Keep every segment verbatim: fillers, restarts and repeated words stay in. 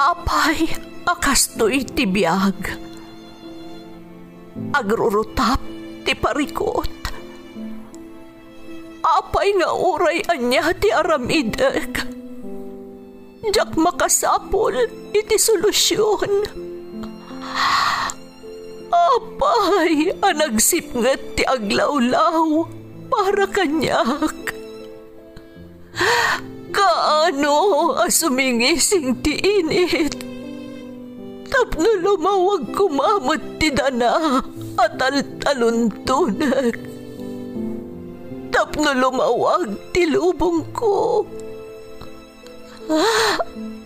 Apay a kastoy ti biag? Agrurutap ti parikut. Apay nga uray ania ti aramidek, diak makasapul iti solusion. Apay a nagsipnget ti aglawlaw para kaniak? Kaano a sumingising ti init tapno lumawag koma met ti dana a taltaluntonek, tapno lumawag ti lubongko?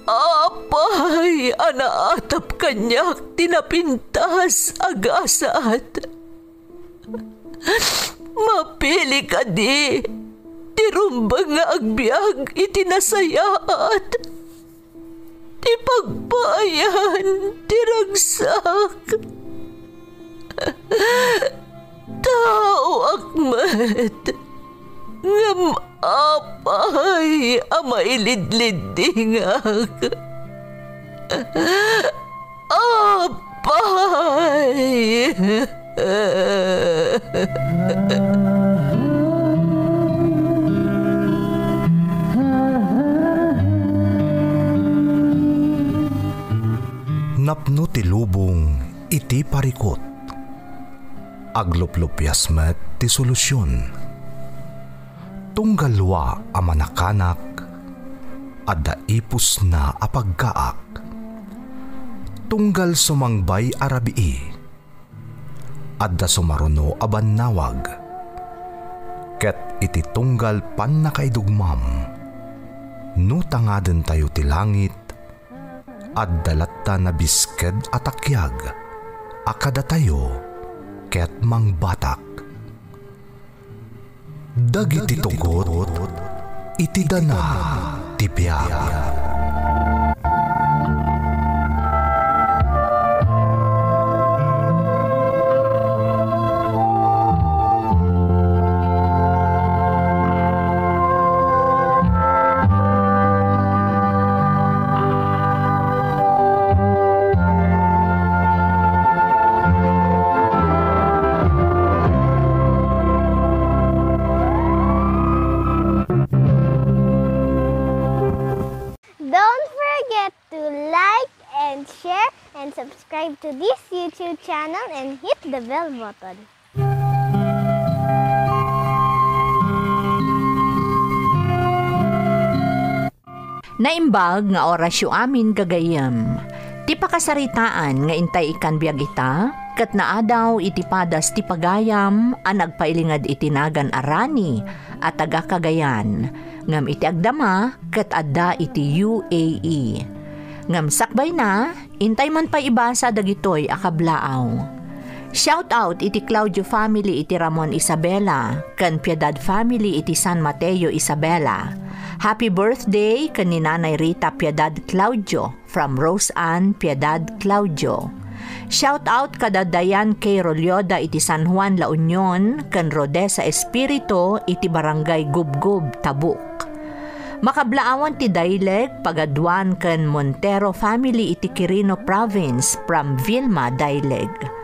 Apay a naatap kaniak ti napintas a gasat? Mapili kadi ti rumbeng nga agbiag iti nasayaat, ti pagpaayan ti ragsak? Taoak met, ngem apay a mailidliddingak? Apay! Napno ti lubong iti parikut. Agluplupias met ti solusion. Tunggal wa a manakanak, adda ipusna a paggaak. Tunggal sumangbay a rabii, adda sumaruno a bannawag. Ket iti tunggal pannakaidugmam, no tangadentayo ti langit, adda latta nabisked a takiag a kadatayo ket mangbatak. Dagiti tugot iti dana ti biag. Don't forget to like and share and subscribe to this YouTube channel and hit the bell button. Naimbag nga orasyo amin, gagayyem. Ti pakasaritaan nga intay ikkan biag ita, ket naadaw iti padas ti pagayam a nagpailinged iti nagan a Rani a taga Cagayan, ngem iti agdama ket adda iti U A E. Ngem sakbayna, intay man pay ibasa dagitoy a kablaaw. Shout out iti Claudio family iti Ramon, Isabela, ken Piedad family iti San Mateo, Isabela. Happy birthday ken ni Nanay Rita Piedad Claudio from Rose Ann Piedad Claudio. Shout out kada Dayan K Rolioda iti San Juan, La Union, ken Rodessa Espiritu iti Barangay Gubgub, Tabuk. Makablaawan ti Daileg, Pagaduan ken Montero family iti Quirino Province from Vilma Daileg.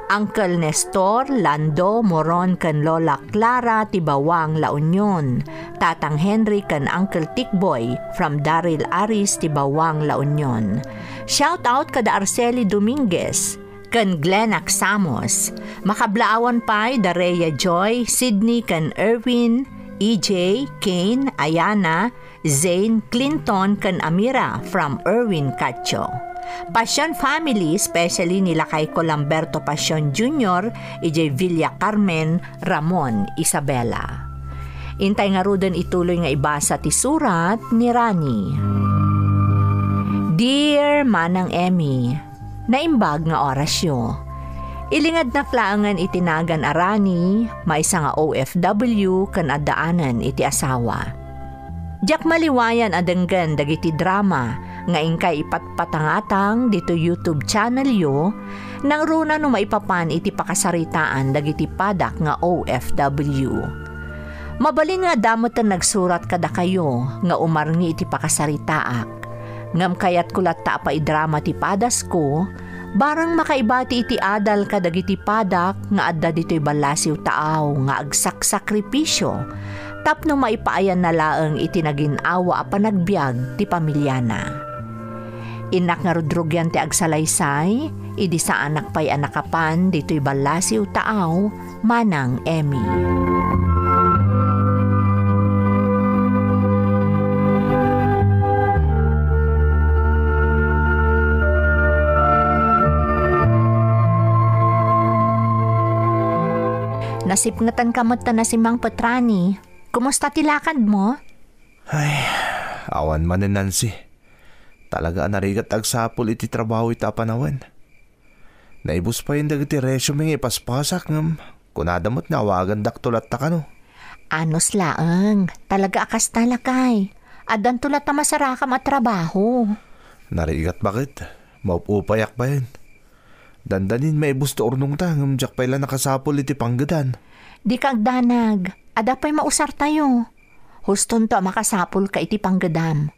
Uncle Nestor, Lando, Moron ken Lola Clara ti Bawang, La Union. Tatang Henry ken Uncle Tikboy from Daryl Aris ti Bawang, La Union. Shout out kada Arceli Dominguez ken Glenn Axamos. Makablaawan pay da Rhea Joy, Sydney ken Erwin, E J, Kane, Ayana, Zane, Clinton ken Amira from Erwin Cacho. Pasion family, especially ni lakayko Lamberto Pasion Junior, idiay Villa Carmen, Ramon, Isabela. Intay ngaruden ituloy nga ibasa ti surat ni Rani. Dear Manang Emmy, naimbag nga orasyo. Ilingednak laengen iti nagan a Rani, maysa nga O F W ken addaanen iti asawa. Diak maliwayan a denggen dagiti drama nga inkay ipatpatangatang ditoy YouTube channelyo, nangruna no maipapan iti pakasaritaan dagiti padak nga O F W. Mabalin nga adda metten nagsurat kadakayo nga umarngi iti pakasaritaak. Ngem kayatko latta a paidrama ti padasko, bareng makaibati iti adal kadagiti padak nga adda ditoy ballasiw taaw nga agsaksakripisio tapno maipaayanna laeng iti nagin-awa a panagbiag ti pamiliana. Innak nga rugrugian ti agsalaysay, idi saanak pay a nakapan ditoy ballasiw taaw, Manang Emmy. Nasipngetanka met ta nasimangpet, Rani. Kumusta ti lakadmo? Ay, awan manen, Nancy. Talaga a narigat agsapul iti trabaho ita a panawen. Naibus payen dagiti resume nga ipaspasak ngem kunada met nga awagandakto latta kano. Anus laeng, talaga a kasta, lakay. Addanto latta masarakam a trabaho. Narigat baket, maup-upayak payen. Dandanin maibus ti urnongta ngem diak pay la nakasapul iti panggedan. Dika agdanag, adda pay mausartayo. Hustonto a makasapulka iti panggedam.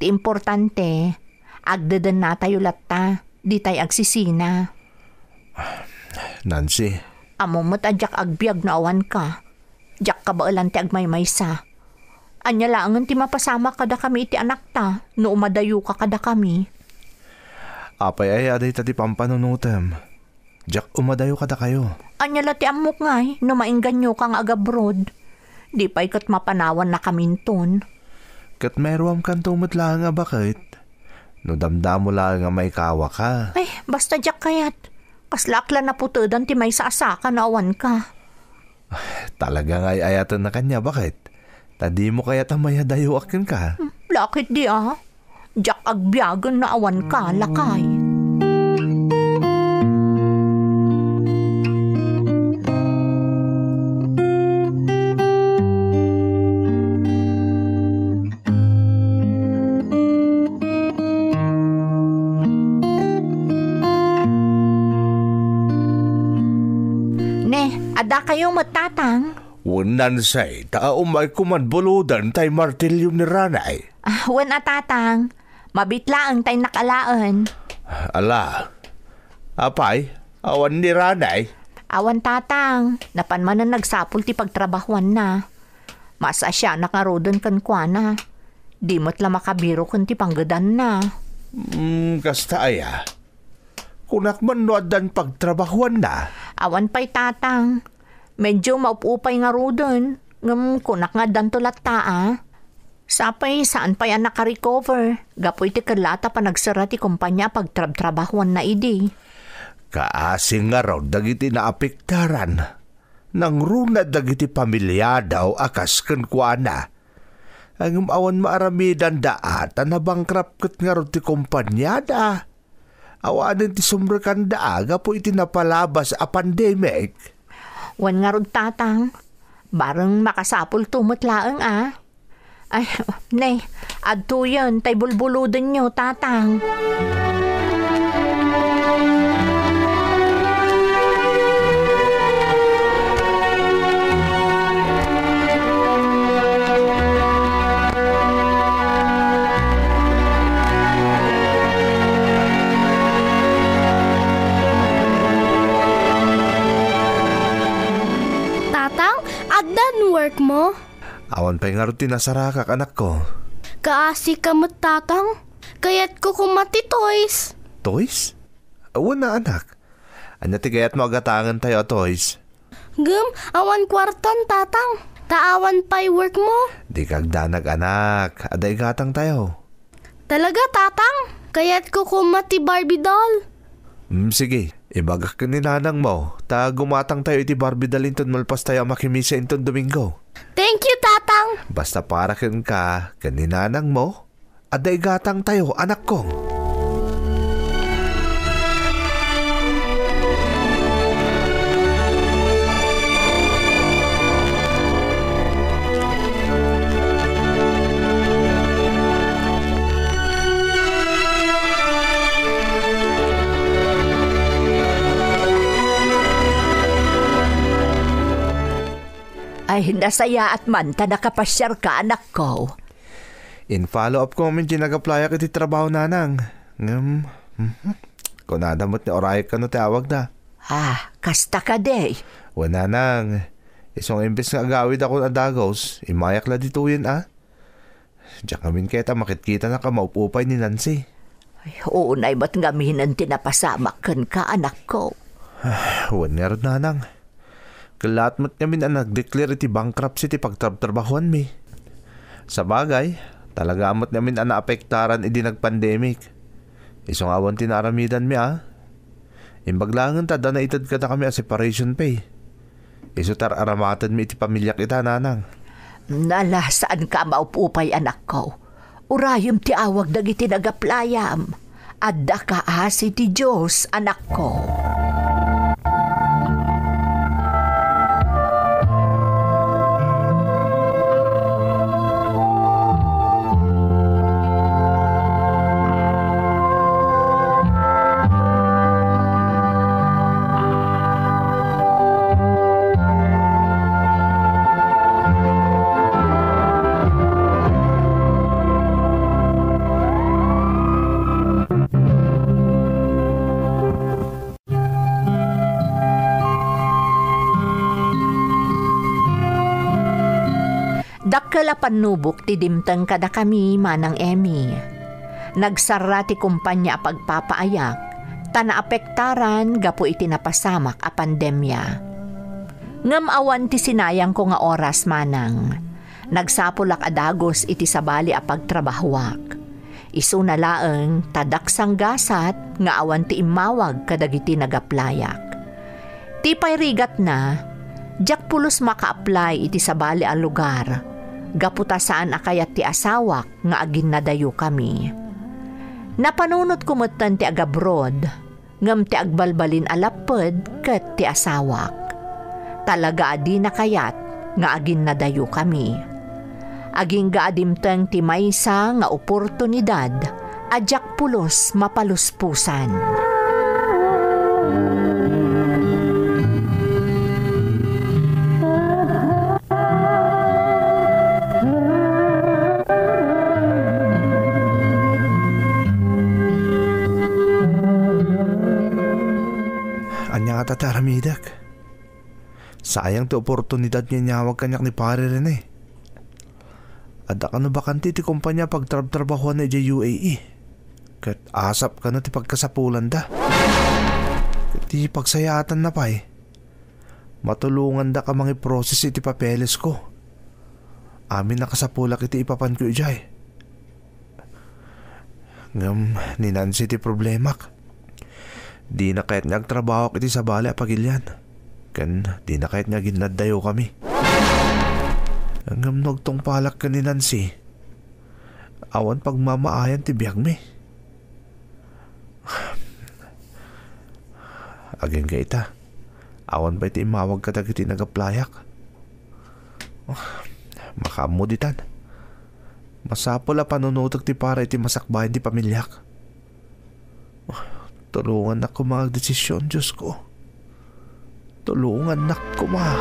Ti importante, agdedennatayo latta, ditay agsisina. Nancy. Ammom met a diak agbiag no awanka. Diak kabaelan ti agmaymaysa. Ania laengen ti mapasamak kadakami iti anakta no umadayoka kadakami? Apay aya dayta ti pampanunotem? Diak umadayo kadakayo. Ania la ti ammok ngay no maingganyoka nga agabroad? Di pay ket mapanawannakaminton. Ket mairuamkanto met laeng a baket. No damdamo laeng a maikawaka. Ay, basta diak kayat. Kaslaak la naputedan ti maysa a saka no awanka. Talaga nga ay-ayatenna kaniak, baket? Ta dimo kayat a mayadayoak kenka? Hmm, lakit di a. Diak agbiagen no awanka, lakay. Ne, adda kayo met, Tatang? Wen, Nancy, ta umay koman buludan tay martilyo ni Ranay. Ah, wen a, Tatang. Mabit laeng tay nakalaen. Ala. Apay, awan ni Ranay? Awan, Tatang. Napan manen nagsapul ti pagtrabahuanna. Maasiasianak ngaruden kenkuana. Di met la makabiro ken ti panggedanna. Hmm, kasta aya. Kunak man no addan pagtrabahuanna. Awan pay, Tatang. Medyo maup-upay ngaruden, ngem kunak nga addanto latta a. Sapay saan pay a nakarecover, gapu iti kellaat a panagsera ti kompania a pagtrabtrabahuanna idi. Kaasi ngarud dagiti naapektaran. Nangruna dagiti pamiliada a kas kenkuana. Ngem awan maaramidanda a ta nabankrupt ket ngarud ti kompaniada. Awanen ti sumrekanda a gapu iti napalabas a pandemic. Wen ngarud, Tatang, bareng makasapulto met laeng a. Ay, ne, adtoyen tay bulbuludenyo, Tatang. Tatang, addan work mo? Awan pay ngarud ti nasarakak, anakko. Kaasika met, Tatang. Kayatko koma ti toys. Toys? Wen a, anak. Ania ti kayatmo a gatangentayo a toys? Ngem, awan kuartan, Tatang. Ta awan pay work mo. Dika agdanag, anak. Adda igatangtayo. Talaga, Tatang? Kayatko koma ti Barbie doll. Mm, sige. Ibagak ken ni nanangmo, ta gumatangtayo iti Barbie doll inton malpastayo a makimisa inton Domingo. Thank you, Tatang. Basta para kenka ken ni nanangmo, adda igatangtayo, anakko. Ay, nasayaat man ta nakapasiarka, anakko. In-follow up ko ngamin ti nag-applyak iti trabaho, nanang. Ngem, mhm, kunada met nga urayek kano ti awagda. Ah, kasta kadi? Wen, nanang. Isu nga imbes nga agawidakon a dagus, immayak la ditoyen a. Diak ngamin ket a makitkitanak a maup-upay ni Nancy. Ay, unay met ngaminen ti napasamak kenka, anakko. Ah, wen ngarud, nanang. Kellaat met ngamin a nag-declare iti bankruptcy ti pagtrabtrabahuanmi. Sabagay, talaga met ngamin a naapektaran idi nagpandemic. Isu nga awan ti naaramidanmi a. Imbag laengen ta adda naited kadakami a separation pay. Isu ti ar-aramatenmi iti pamiliak ita, nanang. Nala, saanka a maup-upay, anakko. Urayem ti awag dagiti nag-applyam. Addaka asi ti Dios, anakko. Dakkel a pannubok ti dimteng kadakami, Manang Emmy. Nagsarra ti kumpanya a pagpapaayak, ta naapektaran gapu iti napasamak a pandemia. Ngem awan ti sinayangko nga oras, Manang. Nagsapulak a dagus iti sabali a pagtrabahuak. Isuna laeng ta diak sanggasat nga awan ti immawag kadagiti nag-applyak. Ti pay rigatna, diak pulos maka-apply iti sabali a lugar, gapu ta saan a kayat ti asawak nga aginnadayokami. Napanunotko metten ti agabroad, ngem ti agbalbalin a lapped ket ti asawak. Talaga a dina kayat nga aginnadayokami. Agingga a dimteng ti maysa nga oportunidad a diak pulos mapaluspusan. Ania ngata ti aramidek? Sayang ti oportunidad nga inyawag kaniak ni Pare Rene. Adda kano bakante ti kumpanya a pagtrabtrabahuanna idiay U A E. Ket asap kano ti pagkasapulanda. Ket ti pagsayaatanna pay, matulongandak a mangiproses iti papelesko. Amin a kasapulak iti ipapanko idiay. Ngem ni Nancy ti problemak. Dina kayat nga agtrabahoak iti sabali a pagilian. Ken dina kayat nga aginnadayokami. Ngem no agtungpalak ken ni Nancy, awan pagmamaayan ti biagmi. Agingga ita, awan pay ti immawag kadagiti nag-applyak. Makaammo ditan. Masapul a panunotek ti para iti masakbayan ti pamiliak. Tulongannak koma nga agdesisyon, Diosko. Tulongannak koma.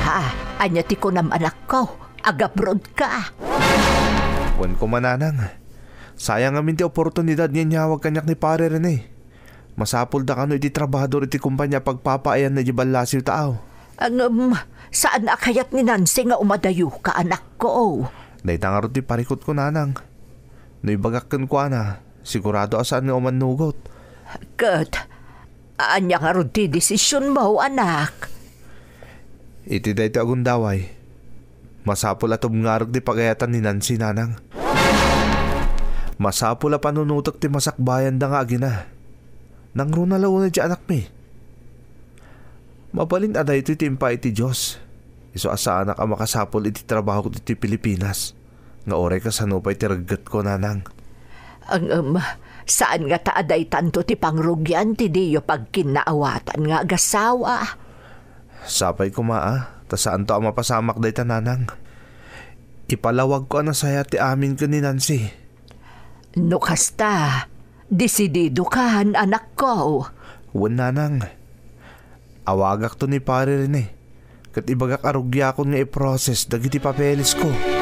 Ha? Ania ti kunam, anakko? Agabrodka? Wen koma, nanang. Sayang ngamin ti oportunidad nga inyawag kaniak ni Pare Rene. Masapulda kano iti trabahador iti kumpanya a pagpapaayanna idiay ballasiw ta aw. Ngem, saan a kayat ni Nancy nga umadayoka, anakko? Dayta ngarud ti parikutko, nanang. No ibagak kenkuana, sigurado a saan nga umannugot. Ket, ania ngarud ti desisionmo, anak? Iti daytoy a gundaway, masapul a tubngarek ti pagayatan ni Nancy, nanang. Masapul a panunotek ti masakbayanda nga agina. Nangruna la unay ti anakmi. Mabalin a daytoy ti impaay ti Dios. Isu a saanak a makasapul iti trabahok iti Pilipinas, nga uray kasano pay ti reggetko, nanang. Ngem, Saan ngata a daytanto ti pangrugian ti diyo pagkinnaawatan nga agasawa? Sapay koma a, ta saanto a mapasamak dayta, nanang. Ipalawagko a nasayaat ti amin ken ni Nancy. No kasta, desididokan, anakko. Wen, nanang. Awagakto ni Pare Rene, ket ibagak a rugiakon nga i-process dagiti papelesko.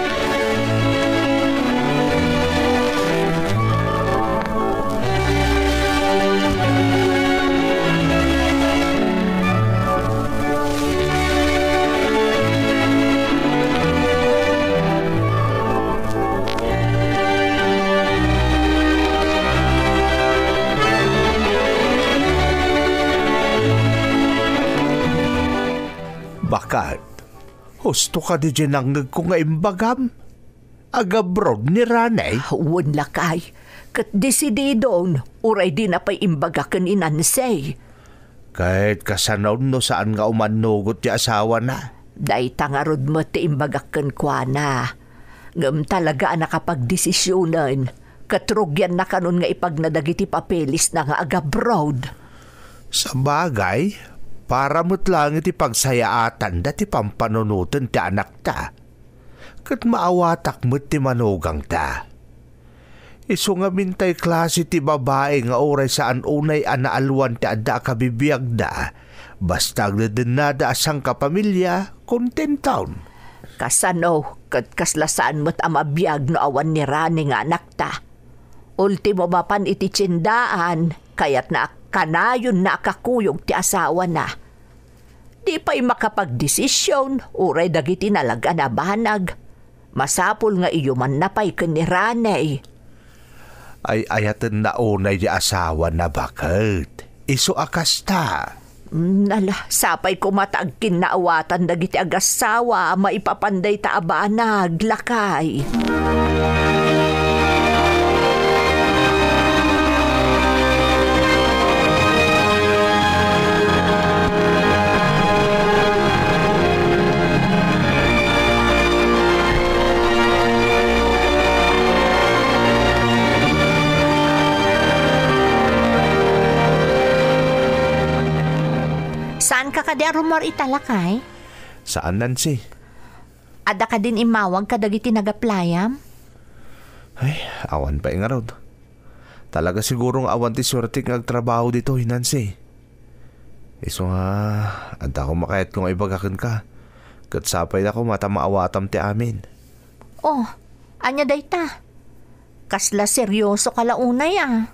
Baket, husto kadi diay nangngegko nga imbagam? Agabroad ni Rani? Wen, lakay, ket desididon, uray dina pay imbaga ken ni Nancy. Ket kasano no saan nga umannugot ti asawana? Dayta ngarud met ti imbagak kenkuana. Ngem talaga a nakapagdesisionen, ket rugianna kanon nga ipagna dagiti papelesna nga agabroad. Sabagay, para met laeng iti pagsayaatanda ti pampanunoten ti anakta. Ket maawatak met ti manugangta. Isu ngamin tay klase ti babai nga uray saan unay a naalwan ti adda a kabibiagda, basta agdedennada a sangkapamilia, kontenton. Kasano ket kasla saan met a mabiag no awan ni Rani nga anakta? Ultimo mapan iti tiendaan, kayatna a kanayonna a kakuyog ti asawana. Di pay makapagdesision, uray dagiti nalagan a banag. Masapul nga iyumanna pay ken ni Rani. Ay-ayatenna unay ti asawana, baket. Isu a kasta. Mm, ala, sapay koma ta agkinnaawatan dagiti agassawa maipapan dayta a banag, lakay. Saanka kadi a rummuar ita, lakay? Saan, Nancy. Adda kadin immawag kadagiti nagaplayam? Ay, awan pay ngarud. Talaga siguro nga awan ti suertek nga agtrabaho ditoy, Nancy. Isu nga, adda koma kayatko nga ibaga kenka. Ket sapay la koma ta maawatam ti amin. Oh, ania dayta? Kasla seriosoka la unay a.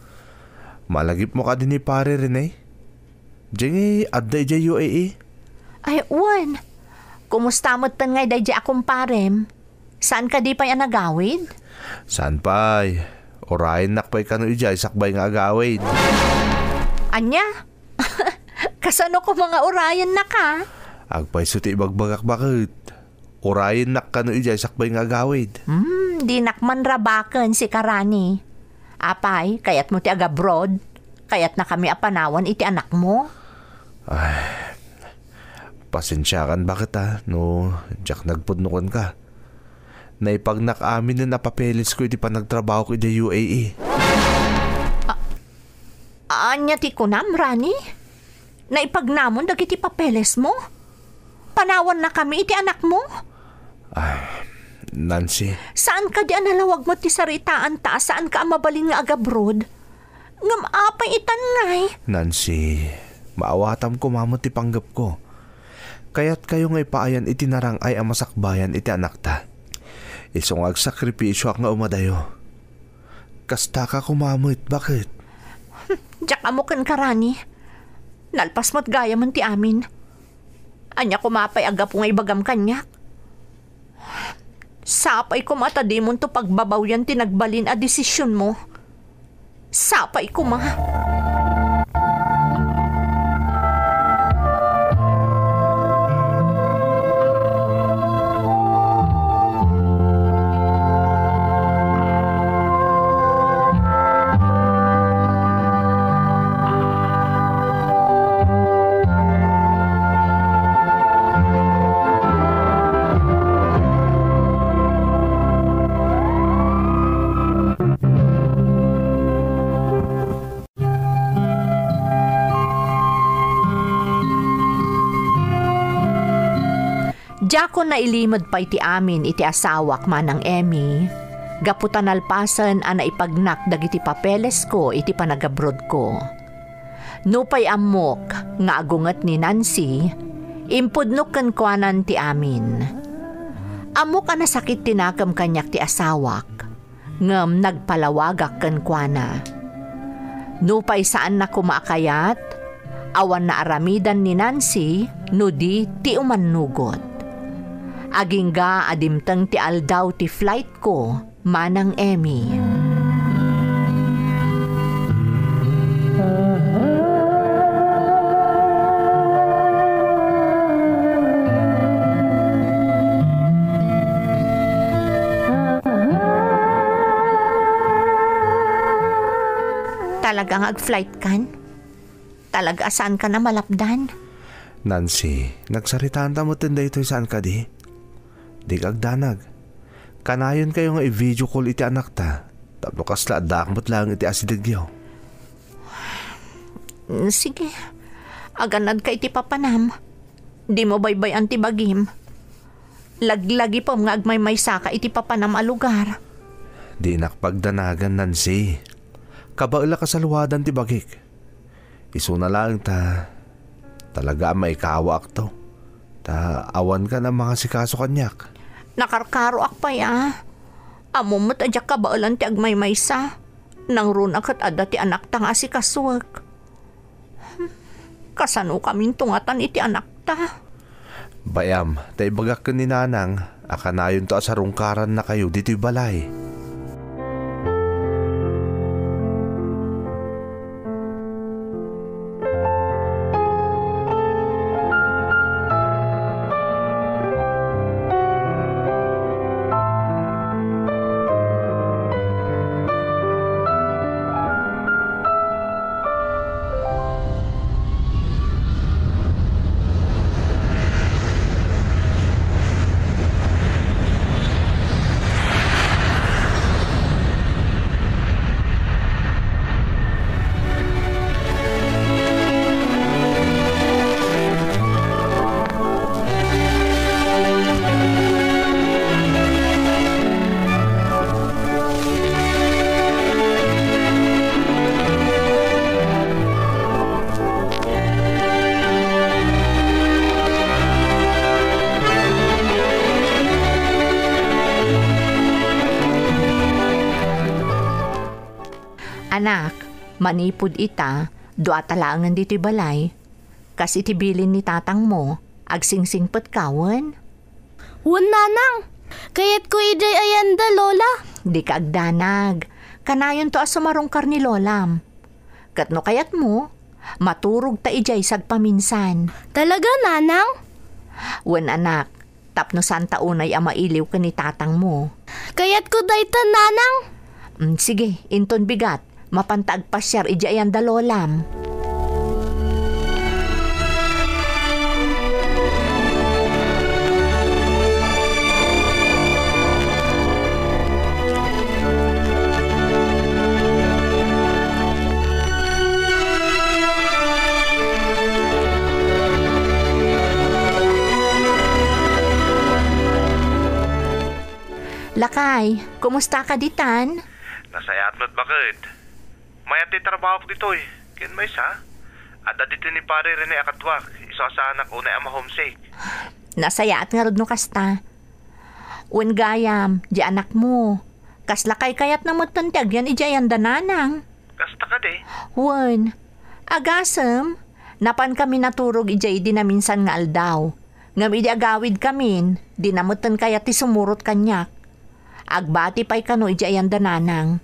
Malagipmo kadi ni Pare Rene? Diay adda idiay U A E? Ay, wen. Kumusta metten ngay daydiay a kumparem? Saan kadi pay a nagawid? Saan pay? Urayennak pay kano idiay sakbay nga agawid. Ania? Kasano koma nga urayennaka? Agpayso ti ibagbagak, baket. Urayennak kano idiay sakbay nga agawid. Hmm, dinak man rabaken, sika Rani. Apay, kayatmo ti agabroad? Kayatnakami a panawan iti anakmo? Ay, pasensiakan, baket a, no diak nagpudno kenka. Naipagnak aminen a papelesko iti panagtrabahok idiay U A E. A-, ania ti kunam, Rani? Naipagnamon dagiti papelesmo? Panawannakami iti anakmo? Ay, Nancy. Saan kadi a nalawag met ti saritaanta a saanka a mabalin nga agabroad? Ngem apay itan ngay? Nancy, maawatam koma met ti panggepko. Kayatkayo nga ipaayan iti narang-ay a masakbayan iti anakta. Isu nga agsakripisioak nga umadayo. Kastaka koma met, baket? Diak ammo kenka, Rani. Nalpas met gayamen ti amin. Ania koma pay a gapu nga ibagam kaniak? Sapay koma ta dimonto pagbabawian ti nagbalin a desisionmo. Sapay koma. Diakon nailimed pay ti amin iti asawak, Manang Emmy, gapu ta nalpasen a naipagnak dagiti papelesko iti panagabrodko. Nupay ammok nga agunget ni Nancy, impudnok kenkuanan ti amin. Ammok a nasakit ti nakem kaniak ti asawak, ngem nagpalawagak kenkuana. Nupay saanna koma a kayat, awan naaramidan ni Nancy no di ti umannugot. Agingga a dimteng ti aldaw ti flightko, Manang Emmy. Talaga nga ag-flight kan? Talaga a saankan a malapdan? Nancy, nagsaritaanta metten daytoy, saan kadi? Dika agdanag. Kanayonkayo nga i-video call iti anakta, tapno kasla addaak met laeng iti asidegyo. Mm, sige. Aganadka iti papanam. Dimo baybay-an ti bagim. Laglagipem nga agmaymaysaka iti papanam a lugar. Dinak pagdanagan, Nancy. Kabaelak a saluadan ti bagik. Isuna laeng ta talaga a maikawaakto. Ta awankan a mangasikaso kaniak. Nakarkaroak pay a. Ammom met a diak kabaelan ti agmaymaysa. Nangruna ket adda ti anakta nga asikasuek. Kasanokaminto ngatan iti anakta? Bay-am ta ibagak ken ni Nanang a kanayonto a sarungkarannakayo ditoy balay. Anak, manipud ita, duata laengen ditoy balay. Kas iti bilin ni tatangmo, agsingsingpetka wen? Wen, Nanang. Kayatko idiay ayanda, Lola. Dika agdanag. Kanayonto a sumarungkar ni Lolam. Ket no kayatmo, maturogta idiay sagpaminsan. Talaga, Nanang? Wen, anak, tapno saanta unay a mailiw ken ni tatangmo. Kayatko dayta, Nanang. Mm, sige, inton bigat, mapanta agpasiar idiay ayanda, Lolam. Lakay, kumustaka ditan? Nasayaat met, baket. Mayat ti trabahok ditoy. Ken maysa, adda ditoy ni Pare Rene a kaduak, isu a saanak unay a ma-homesick. Nasayaat ngarud no kasta. Wen gayam, di anakmo. Kasla kaykayatna metten ti agyan idiay ayanda, Nanang. Kasta kadi? Wen, agasem, napankami naturog idiay idi naminsan nga aldaw. Ngem idi agawidkamin, dina metten kayat ti sumurot kaniak. Agbati pay kano idiay ayanda, Nanang.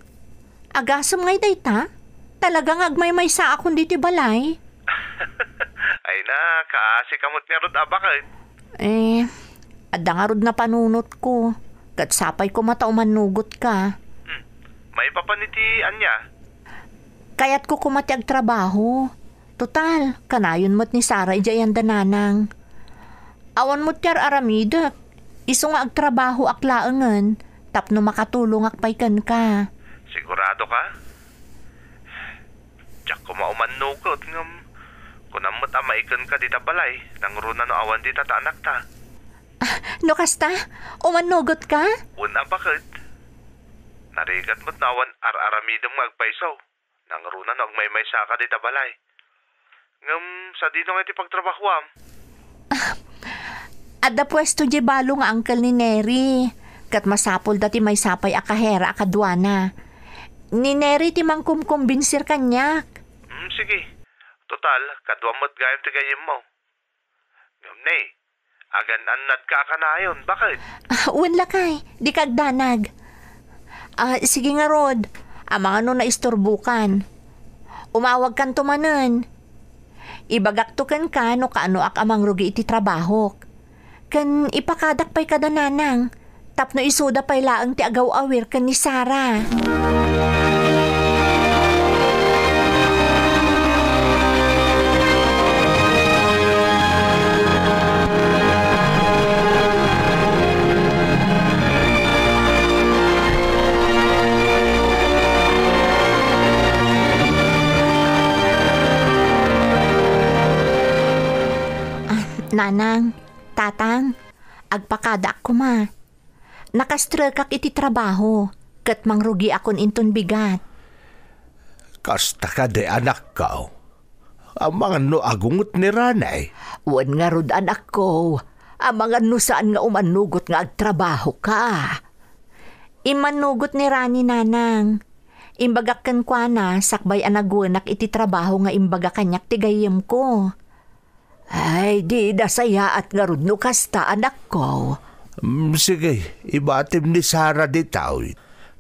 Agasem ngay dayta? Talaga nga agmaymaysaakon ditoy balay? Ay na, kaasi ka met ngarud a baket. Eh, adda ngarud napanunotko. Ket sapay koma ta umannugotka. Hmm. Maipapan iti ania? Kayatko koma ti agtrabaho. Total, kanayon met ni Sara idiay ayanda, Nanang. Awan met ti ar-aramidek. Isu nga agtrabahoak laengen tapno makatulongak pay kenka. Sigurado ka? Diak koma umannugot ngem kunam met a maikenka dita balay, nangruna no awan dita ta anakta. No kasta, umannugotka? Wen a baket. Narigat met no awan ar-aramidem nga agpayso. Nangruna no agmaymaysaka dita balay. Ngem sadino nga iti pagtrabahoam? Adda puesto diay balo nga uncle ni Neri, ket masapulda ti maysa pay a kahera a kaduana. Ni Neri ti mangkumkumbinsir kaniak. Hmm, sige. Total, kaduam met gayam ti gayyemmo. Ngem ne, agan-annadka a kanayon, baket? Ah, wen lakay, dika agdanag. Ah, sige ngarud, amangan no naisturbokan. Umawagkanto manen. Ibagakto kenka no kaanoak a mangrugi iti trabahok. Ken ipakadak pay kada nanang, tapno isuda pay laeng ti agaw-awir ken ni Sara. Ah, Nanang, Tatang, agpakadaak koma. Nakastrekak iti trabaho, ket mangrugiakon inton bigat. Kasta kadi, anakko? Amangan no agunget ni Rani? Wen ngarud, anakko. Amangan no saan nga umannugot nga agtrabahoka. Immannugot ni Rani, Nanang. Imbagak kenkuana sakbay a nagwenak iti trabaho nga imbaga kaniak ti gayyemko. Ay, di nasayaat ngarud no kasta, anakko. Mm, sige, ibatim ni Sara ditoy.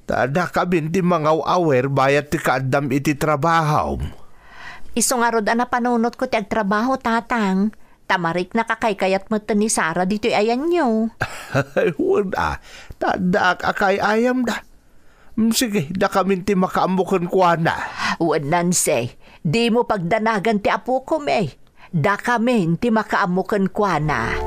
Ta dakamin ti mangaw-awir bayat ti kaaddam iti trabahom. Isu ngarud a napanunotko ti agtrabaho, Tatang. Ta mariknak a kaykayat metten ni Sara ditoy ayanyo. Ay, wen a, ta addaak a kaay-ayamda. Mm, sige, dakamin ti makaammo kenkuana. Wen, Nancy, dimo pagdanagan ti apokom, eh. Dakamin ti makaammo kenkuana.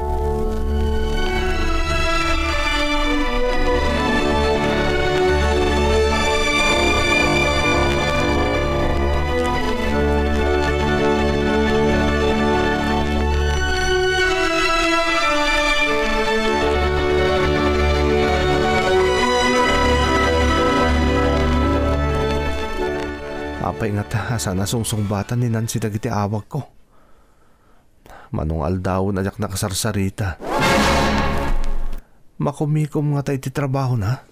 Apay ngata a saan a sungsungbatan ni Nancy dagiti awagko? Mano nga aldawen a diak nakasarsarita. Makumikom ngata iti trabahona?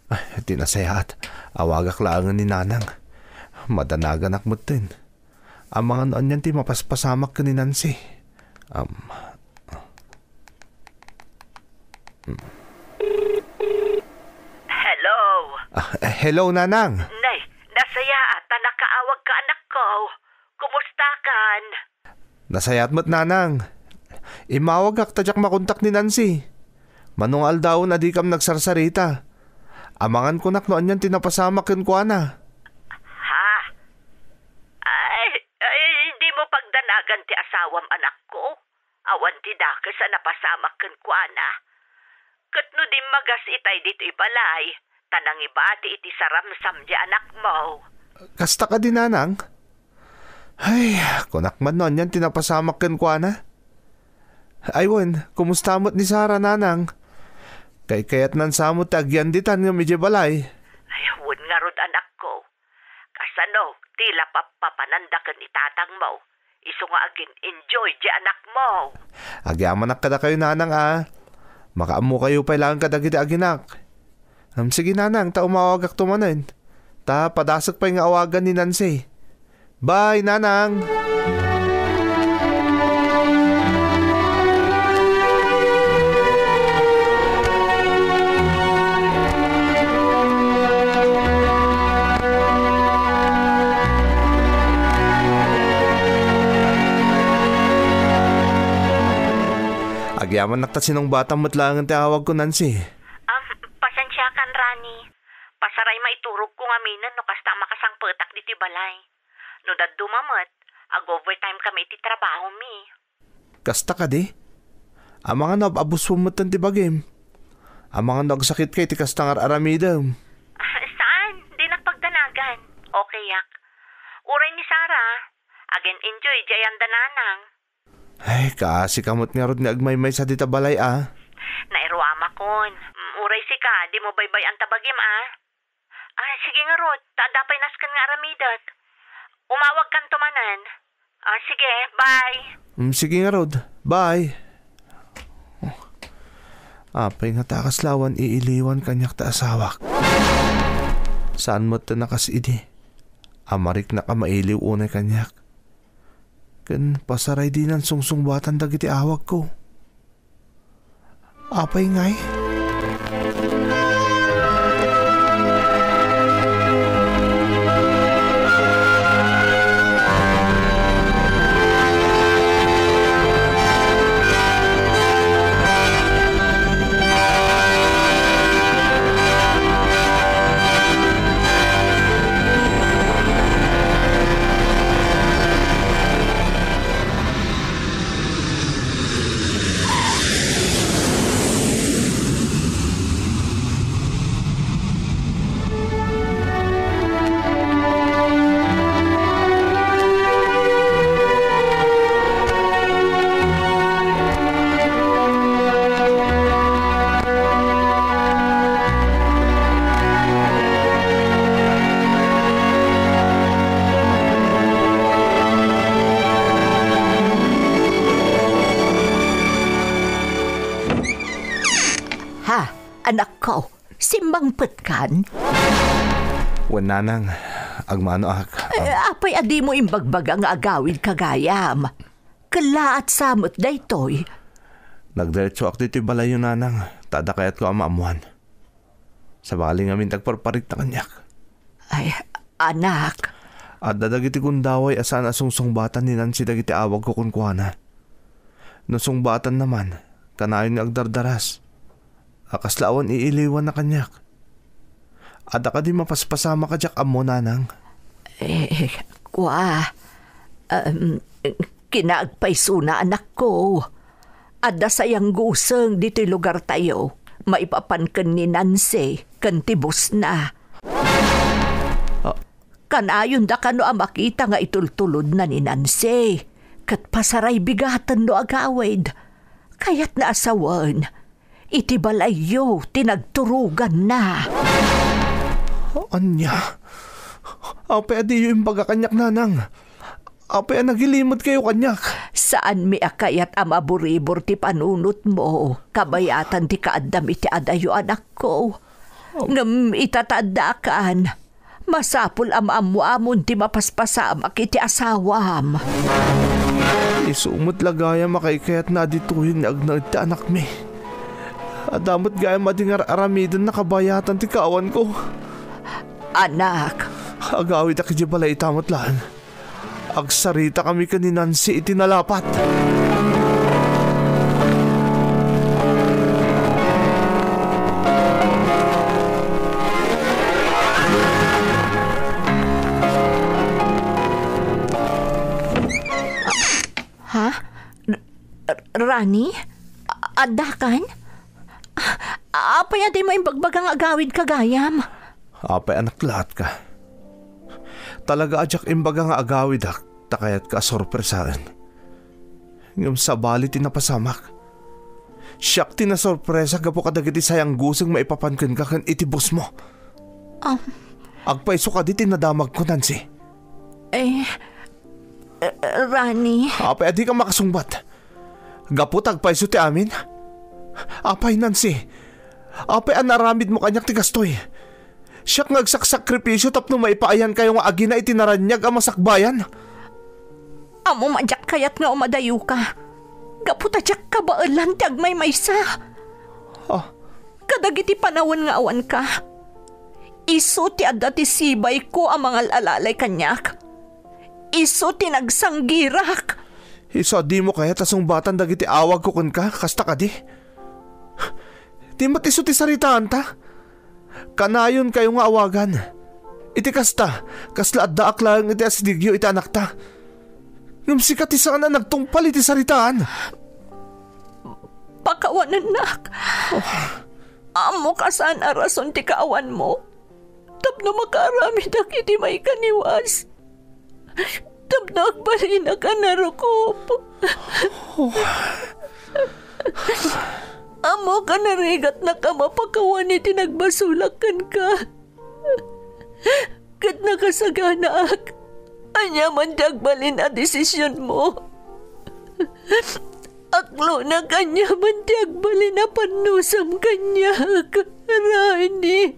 Ay, ti nasayaat, awagak laengen ni Nanang. Madanaganak metten. Amangan no anian ti mapaspasamak ken ni Nancy. Am. Hello? Ah, hello, Nanang. Nay, nasayaat ta nakaawagka, anakko. Kumustakan? Nasayaat met, Nanang. Immawagak ta diak makontak ni Nancy. Mano nga aldawen a dikam nagsarsarita. Amangan kunak no anian ti napasamak kenkuana. Ha? Ay, ay, dimo pagdanagan ti asawam, anakko. Awan ti dakes a napasamak kenkuana. Ket no dimmagas itay ditoy balay, ta nangibati iti saramsam ti anakmo. Kasta kadi, Nanang? Ay, kunak man no anian ti napasamak kenkuana. Ay wen, kumusta met ni Sara, Nanang? Kaykayatnan sa met ti agyanditan ngem idiay balay. Ay, wen ngarud, anakko. Kasano ti la pappapananda ken ni tatangmo? Isu nga agin-enjoy ti anakmo. Agyamanak kadakayo, Nanang, a. Makaammokayo pay laeng kadagiti aginak. Ngem sige, Nanang, ta umawagakto manen. Ta padasek pay nga awagan ni Nancy. Bye, Nanang! Agyamannak ta sinungbatam met laengen ti awagko, Nancy. Ah, pasensiakan, Rani. Pasaray maiturogko ngaminen no kasta a makasangpetak ditoy balay. No dadduma met, ag-overtime kami iti trabahomi. Kasta kadi? Amangan no ab-abusom metten ti bagim. Amangan no agsakitka iti kasta nga ar-aramidem. Ah, saan? Dinak pagdanagan. Okayak. Uray ni Sara, agin-enjoy di ayanda, Nanang. Ay, kaasi ka met ngarud nga agmaymaysa dita balay, a. Nairuamakon. Mm, uray sika, dimo baybay-an ta bagim, a. Ah, sige ngarud, ta adda pay nasken nga aramidek. Umawagkanto manen. Ah, sige, bye. Mm, sige ngarud, bye. Apay ngata a kasla awan iiliwan kaniak ta asawak? Saan met ta nakas idi? Amariknak a mailiw unay kaniak. Ken pasaray dinan sungsungbatan dagiti awagko. Apay ngay? Ha, anakko, simmangpetkan? Wen, nanang, agmanoak. Eh, apay a dimo imbagbaga nga agawidka gayam? Kellaat sa met daytoy. Nagdiretsoak ditoy balayyo, nanang, ta adda kayatko a maammoan. Sabali ngamin ti agparparikna kaniak. Ay, anak. Adda dagiti gundaway a saan a sungsungbatan ni Nancy dagiti awagko kenkuana. No sungbatanna man, kanayon nga agdardaras. A kasla awan iiliwanna kaniak. Adda kadi mapaspasamak a diak ammo, nanang? Eh, kua, um, kinaagpaysona, anakko. Adda sayangguseng ditoy lugartayo. Maipapan ken ni Nancy ken ti busna. Ah. Kanayonda kano a makita nga itultulodna ni Nancy, ket pasaray bigaten no agawid. Kayatna a sawen, iti balayyo ti nagturoganna. Ania? Apay a diyo imbaga kaniak, nanang? Apay a nagilimedkayo kaniak? Saanmi a kayat a maburibor ti panunotmo, kabayatan ti kaaddam iti adayo, anakko. Ngem ita ta addakan, masapul a maammoamon ti mapaspasamak iti asawam. Isu met la gayam a kaykayatna a ditoyen nga agnaed ti anakmi. Adda met gayam a di nga ar-aramidenna kabayatan ti kaawanko. Anak. Agawidak idiay balay ita met laeng. Agsaritakami ken ni Nancy iti nalapat. Ha? R-, R-, Rani? A-, addakan? A-, apay a dimo imbagbaga nga agawidka gayam? Apay a naklaatka? Talaga a diak imbaga nga agawidak ta kayatka a sorpresaen. Ngem sabali ti napasamak. Siak ti nasorpresa gapu kadagiti sayangguseng maipapan kenka ken iti busmo. Um. Agpayso kadi ti nadamagko, Nancy? Eh, eh, Rani. Apay a dika makasungbat? Gapu ta agpayso ti amin? Apay, Nancy? Apay a naaramidmo kaniak ti kastoy? Siak nga agsaksakripisio tapno maipaayankayo nga agina iti naraniag a masakbayan. Ammom a diak kayat nga umadayoka, gapu ta diak kabaelan ti agmaymaysa. Ah. Kadagiti panawen nga awanka, isu ti adda ti sibayko a mangal-alalay kaniak. Isu ti nagsanggirak. Isu a dimo kayat a sungbatan dagiti awagko kenka, kasta kadi? Di met isu ti saritaanta? Kanayonkayo nga awagan. Iti kasta, kasla addaak laeng iti asidegyo iti anakta. Ngem sika ti saan a nagtungpal iti saritaan. Pakawanennak. Oh. Ammok a saan a rason ti kaawanmo tapno makaaramidak iti maikaniwas. Tap-, no agbalinak a narukop. Ammok a narigatnak a mapakawan iti nagbasolak kenka. Ket nakasaganaak. Aniaman ti agbalin a desisionmo. Aklonak aniaman ti agbalin a pannusom kaniak, Rani.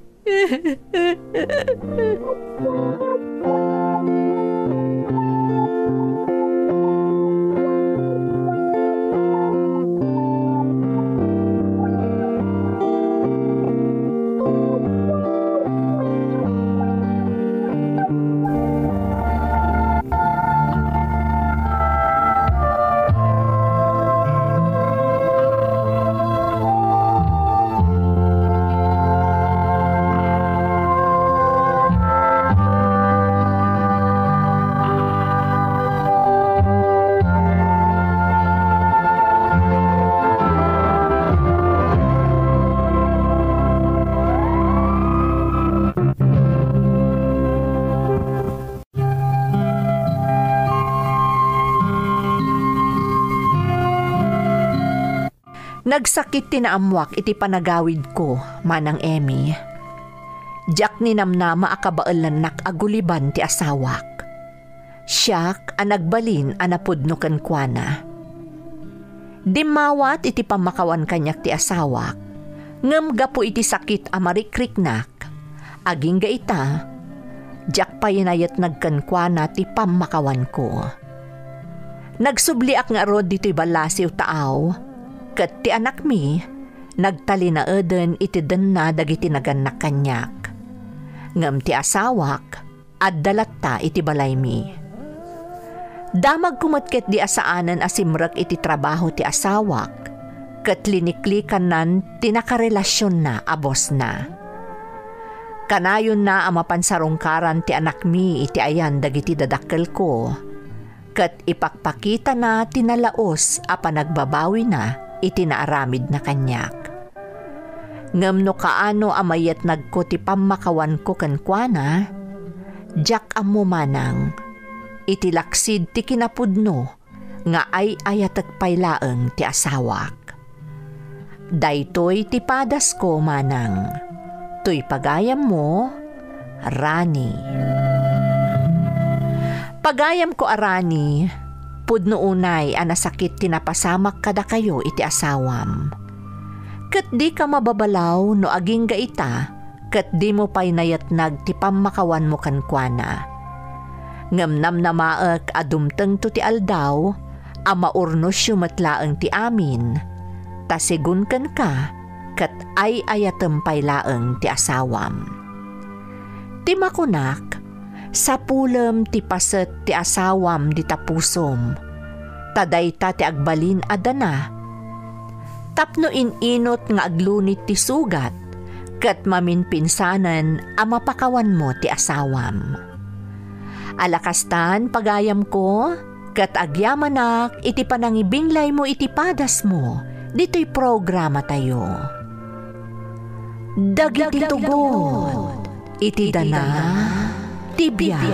Nagsakit ti naammoak iti panagawidko, Manang Emmy. Diak ninamnama a kabaelannak a guliban ti asawak. Siak a nagbalin a napudno kenkuana. Dimmawat iti pammakawan kaniak ti asawak, ngem gapu iti sakit a marikriknak, agingga ita, diak pay nayetnag kenkuana ti pammakawanko. Nagsubliak ngarud ditoy ballasiw taaw, ket ti anakmi, nagtalinaeden iti denna dagiti nagannak kaniak. Ngem ti asawak, adda latta iti balaymi. Damagko met ketdi a saanen a simrek iti trabaho ti asawak, ket liniklikannan ti nakarelasionna a bosna. Kanayonna a mapan sarungkaran ti anakmi iti ayan dagiti dadakkelko, ket ipakpakitana ti nalaus a panagbabawina iti naaramidna kaniak. Ngem no kaano a mayatnagko ti pammakawanko kenkuana, diak ammo manang iti laksid ti kinapudno nga ay-ayatek pay laeng ti asawak. Daytoy ti padasko, manang. Toy pagayammo, Rani. Pagayamko a Rani, pudno unay a nasakit ti napasamak kadakayo iti asawam. Ket dika mababalaw no agingga ita ket dimo pay nayatnag ti pammakawanmo kenkuana. Ngem namnamaek a dumtengto ti aldaw a maurnosyo met laeng ti amin, ta segun kenka, ket ay-ayatem pay laeng ti asawam. Ti makunak, sapulem ti paset ti asawam dita pusom, ta dayta ti agbalin a dana. Tapno in-inut nga aglunit ti sugat, ket maminpinsanen a mapakawanmo ti asawam. Ala kastan, pagayamko, ket agyamanak iti panangibinglaymo iti padasmo ditoy programatayo. Dagiti tugot iti dana ti biag.